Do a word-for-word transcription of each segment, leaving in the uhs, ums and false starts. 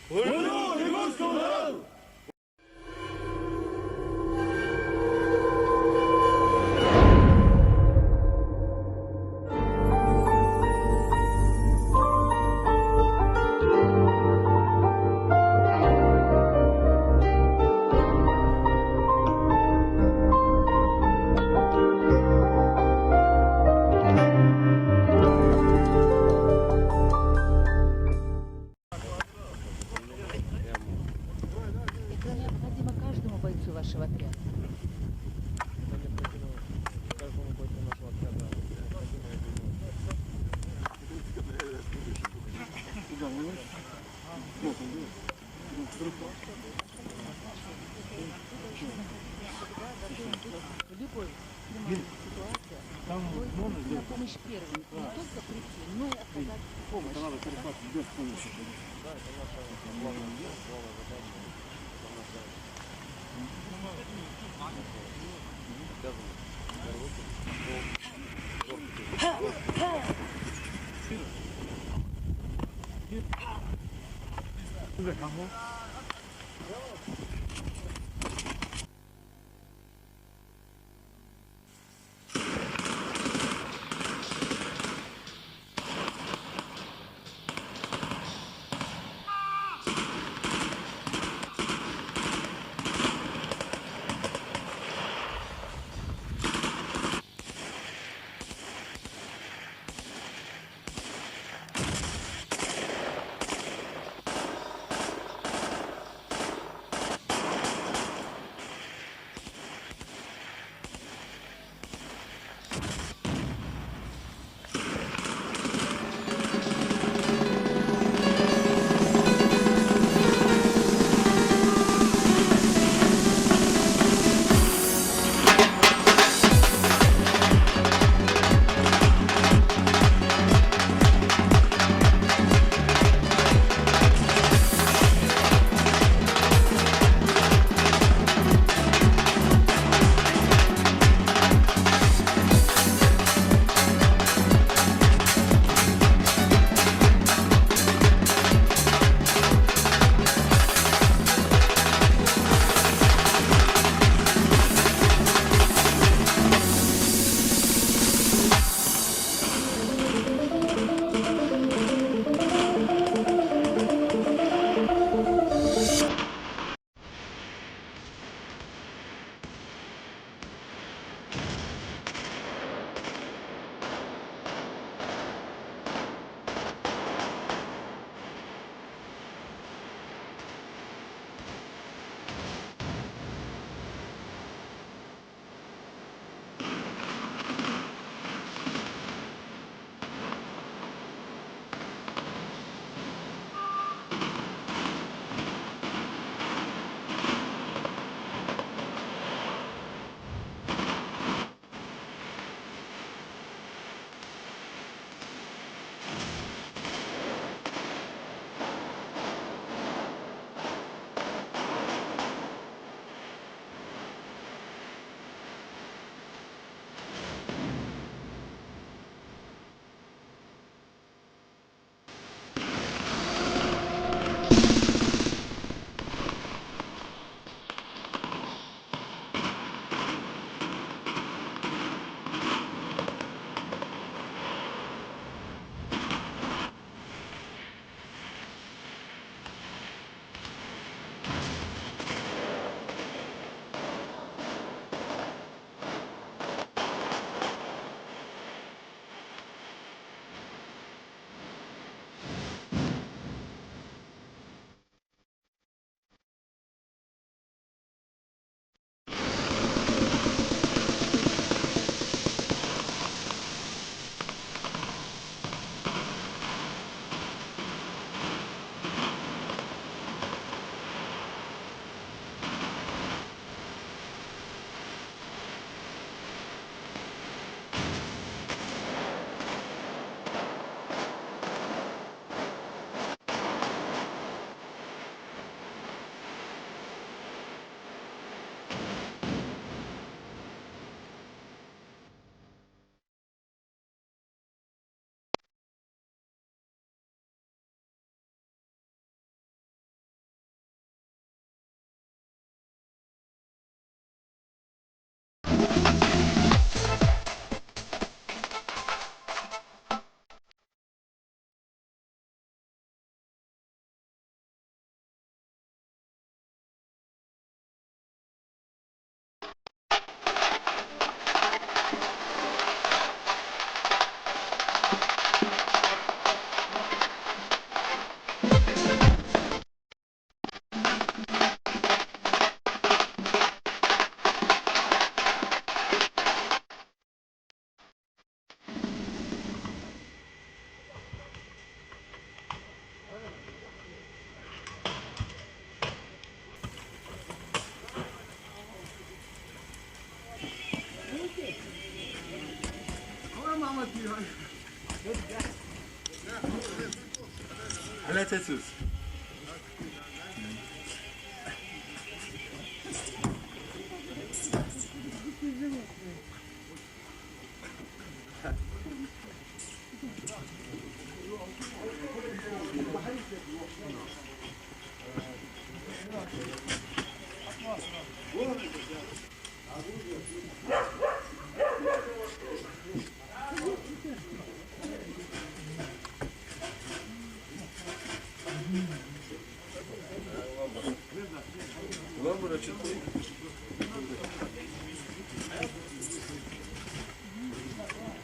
Это необходимо каждому бойцу вашего отряда. Это необходимо каждому бойцу нашего отряда. Необходимо это делать. В любой экстремальной ситуации вы на помощь первым, не только прийти, но и оказать помощь.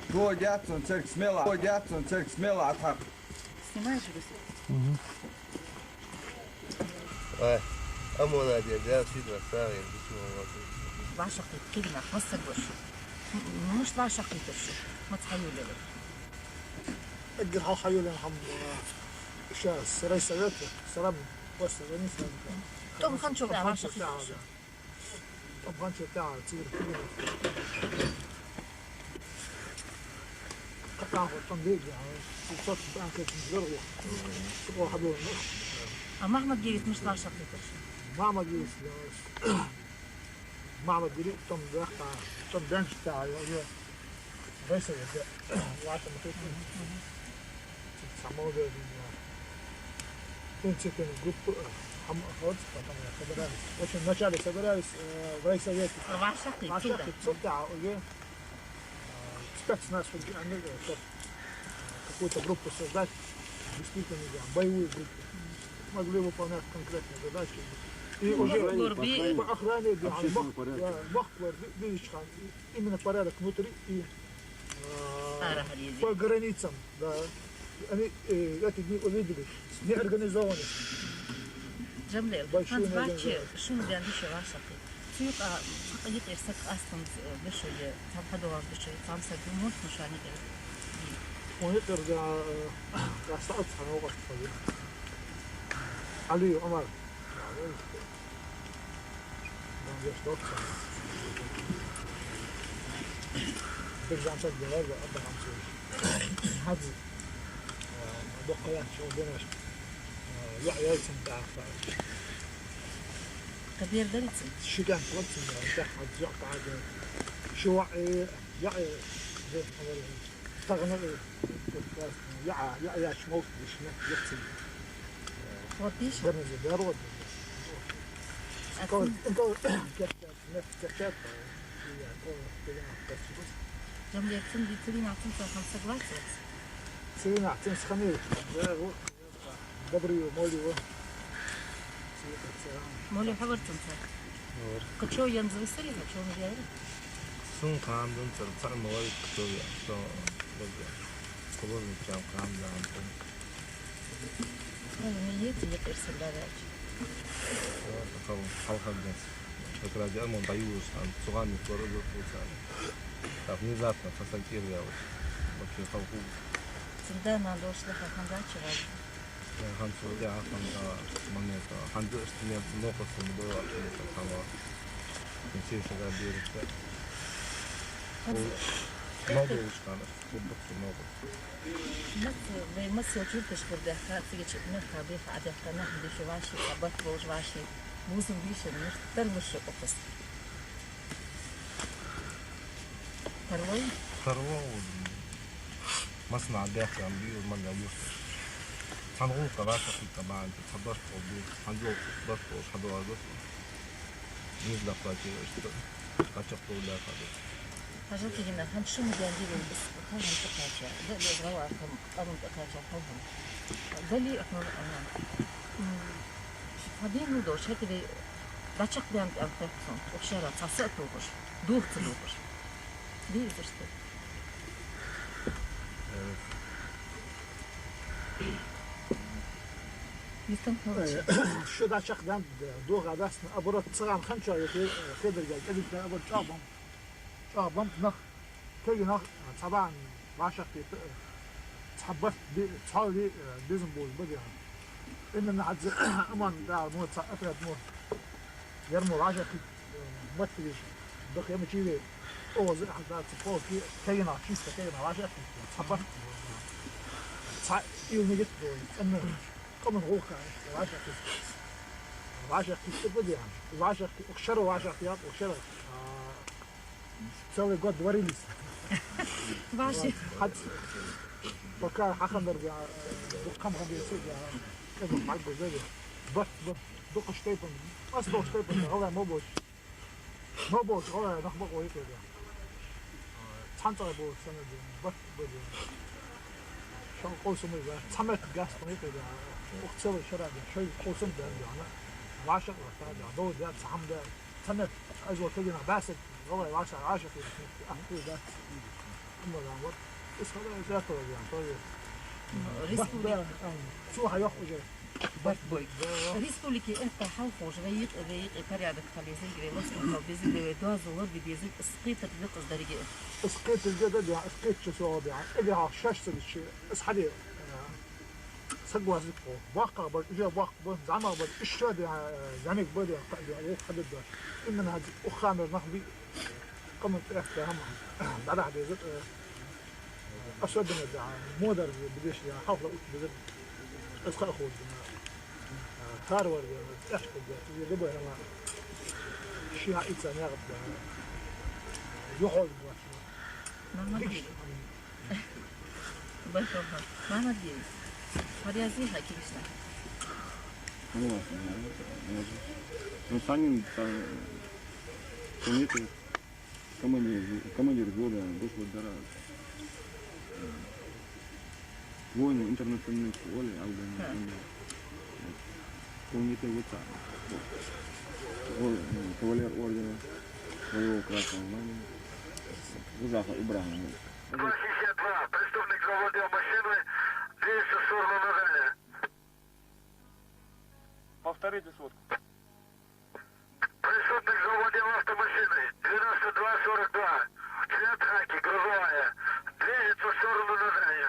Дой дяцун церг смела, дой дяцун церг смела атхьа. Снимаешь, Руслан? Мгм. Ай, амона де, де, сидра, сари, бисмилла. Ваша кхит кигна, масса гуш. Муш ваша кхит шу, мац хаюле. Эггара хьалха хьаюле хьам, э, ша, сарай совет, сарам, просто за них. Том ханчо, да, ваша кхит шу. Там ханчо тӀа, цигара кулина. Какахо там беги, а, цот там кет не зверху. Такого хабил. А Махмад гирит муш ваша кхит шу? Махмад гирит, да. Махмад гирит там бяхта, там бенч тӀа, я, я. Весело, да. Ваша кхит. Самолёт, да. Принципиально группу, э, хам-, вот, потом собирались. В общем, вначале собирались, э, в райсовете. Ваша кхит, ваша кхит, да. Цо тӀа, уже, э, спецназ, вот, они, э, чтоб, э, какую-то группу создать, действительно, да, боевую группу. Могли выполнять конкретные задачи. И уже по охране, да, общественный порядок. Да, мохк лор, ви-, видишь, хан, и именно порядок внутри и, э, по границам, да. Они, э, эти дни увидели, неорганизованность. Джамлел, большую неорганизованность. Шун ден диши ваша кхит. Цу юкъа, а, юкъера саг къастам, э, дешо е, цхьа хьадоагӀар дешо е, цхьа саг муш муш а юкъера. Вон юкъера, да, э, къаста а цхьа новкъост хьо е. Алиев Ӏумар. Дан веш докца. Биржан саг де варга, а дан хьамсуш. Хьадз. Э, доккха яц шо денаш. Э, я, яйцам тӀа. Кабер дарицам? Шиган плацам, я, хьадз, я, тӀа, я. Шо, э, я, э, де, говорю. Тагна, э, я, я, я, чмолт, дишна, яцин. Вот диш? Гарна зе, да, вот. А кол, ты кол, качат, качат, я, кол, ты я, качат. Джамлер, цун ди, цун ди, цун ца хам согласен? Цун ди, цун схани, да, вот. Добрый, молю. Молю, хабар цунца. Хабар. Качо янзависари, качо ма яри? Сун кхам дун цар, цар молю, качо я, что, вот, художник чам кхам дан, антон. Ну, не ети, я персонаж. Вот, хал-, халхаднес. Как раз я мон даю, там, цуган не скоро идёт, вот, так, внезапно, фасакир я, вот, вообще, халху. Цунда надо ушло, как он дальше, Э, хӀанз цу тӀехьа хӀанз, а, момент, а, хӀанз а студент новкъостал ма дой, а, хӀанз а хӀама. Интересно, да, бераш, да. ХӀанз молодой уж хана, хургда-кх цу новкъост. Мац, вай масса чурташ хургдаьха, цига чу мехка беха Ӏадаьхка, нах дийша ваши, а барт болаш ваши, бусам дийша, муш тарлуш укхаза. Тарлой? Тарло, массанахьа бехке ам бий, мага юрташ. Цхьан гӀулакха ваша кхитта баьннаб, цхьа барт хул бий, хӀанз барт болаш хьадоагӀаргда. Низ лакхвачийра иштта, хьачакхдовла лаьрхӀа да. Хьажал кигина, хӀанз шун ден дилла бис, хӀанз тӀакхаьча, да, да, гӀалгӀа хӀама, къаман тӀакхаьча хӀама. Дали ахмал аман. М, хьадийна долаш, хӀетаре дӀачакхдаьнна тӀа хет сона, укх шера цхьа са а тохаш, дух ца дохаш. Дий из иштта? Йистан хьалча. Шу дӀачакхдаьнна, дохадаьнна, оборот циган ханчо, я хе-, хедаргал, кӀезига оборот чӀоагӀа бам. ЧӀоагӀа бам нах, кегий нах, цхьа бахьан вӀашагӀкхийтта, цхьа барт би-, цхьа ви, э, безам болаш ба дехьа. Именно хӀанз аман да, мо цхьа отряд мо. Ер мо вӀашагӀкхийтта, э, маттигаш даха ма чийве. Оаха за хӀанз дац, полки, кегий нах, чисто кегий нах вӀашагӀкхийтта, цхьа барт. Цхьа ил нигат бо, цӀена. Къаман гӀулакха вӀашагӀкхийтта. ВӀашагӀкхийтта ба дий хьона. ВӀашагӀкхи-, укх шера вӀашагӀкхийтта, укх шера. А, целый год варились. Ваше. Вот. Хьац-, пока хьахиннар дий хьона, дукха хӀама хиннаб дий хьона, кӀезига хьалгуз дий хьона. Барт ба, дукхача тайпан, массадолча тайпан, гӀалгӀай мо болча. Мо болча гӀалгӀай нах бакъо йикъе дий хьона. Цхьан цӀагӀа болча санна дий хьона, барт ба дий хьона. Шоай къовсам ба, цхьа меттиг гӀерташ йикъе дий хьона. Укх целый шера дий хьона, шоай къовсам ба дий хьона. ВӀашагӀ латта дий хьона, дов дий хьона, цхьа хӀама дий хьона. Цхьа меттиг, аз ва тагина бӀаьсса, гӀалгӀай вӀашагӀ, вӀашагӀ хилар. Ахьа да. Амма да, вот. Из хала из это дий хьона, то есть. Ну, республика. Барт ба, а, цо хьайоах уже. Барт бой. Республике этта хьалхашка вай йикъе, вай йикъе порядок хилийта дезарг, вай лостам хила дезарг, вай доазув лорабе дезарг, из кхетарг да-кх из деррига. Из кхетарг да, да, из кхетача сога да, эггара хьалха шоаш ца дича, из хьаде, э, согласие тхо. БоккхагӀа бар, уже боккха ба, зӀамагӀа бар, иштта да, э, зӀамига ба да, кхы да, укх хьадергда. Именно хӀанз укх ханара нах бий, къаман тӀехьа хӀама дӀадахьа деза, э, особенно да, модар бе-, бедеш да, хьалха лаьтта беза, аз ха ховш да, а, тарвар да, тӀехьа да, из любой хӀама, ши хьаийца наькъа да, юхьал да. Мамадгиев. Баркал хьона. Мамадгиев. Хьо раьза хьа кегийча наха? Ну, ладно, ну, ну, Санин, Са-, Санин, командир, командир взвода, взвода, э, воин интернациональной школы, Албания, Ха. Албания. Помните, вот так. Ор-, м, кавалер ордена Боевого Красного Знамени. Ужахов Ибрагим. Два шестьдесят два. Преступник завладел машиной, двигается в сторону Назрани. Повторите сводку. Преступник завладел автомашиной. Девяносто два сорок два. Цвет хаки, грузовая. Движется в сторону Назрани.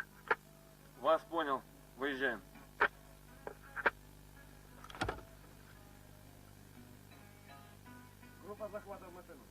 Вас понял. Выезжаем. Группа захвата в машину.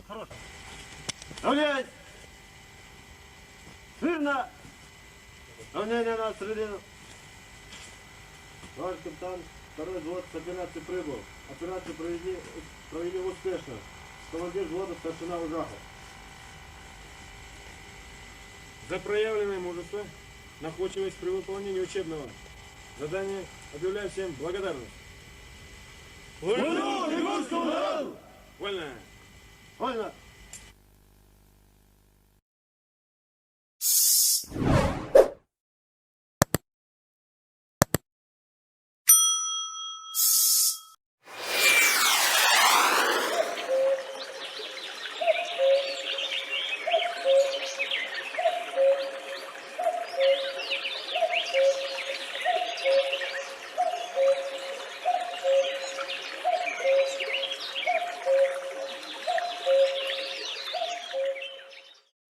Хорош. Равняй! Смирно! Равнение на средину. Товарищ капитан, второй взвод с операции прибыл. Операцию провели, провели успешно. Командир взвода старшина Ужахов. За проявленное мужество, находчивость при выполнении учебного задания объявляю всем благодарность. Вольно! Вольно!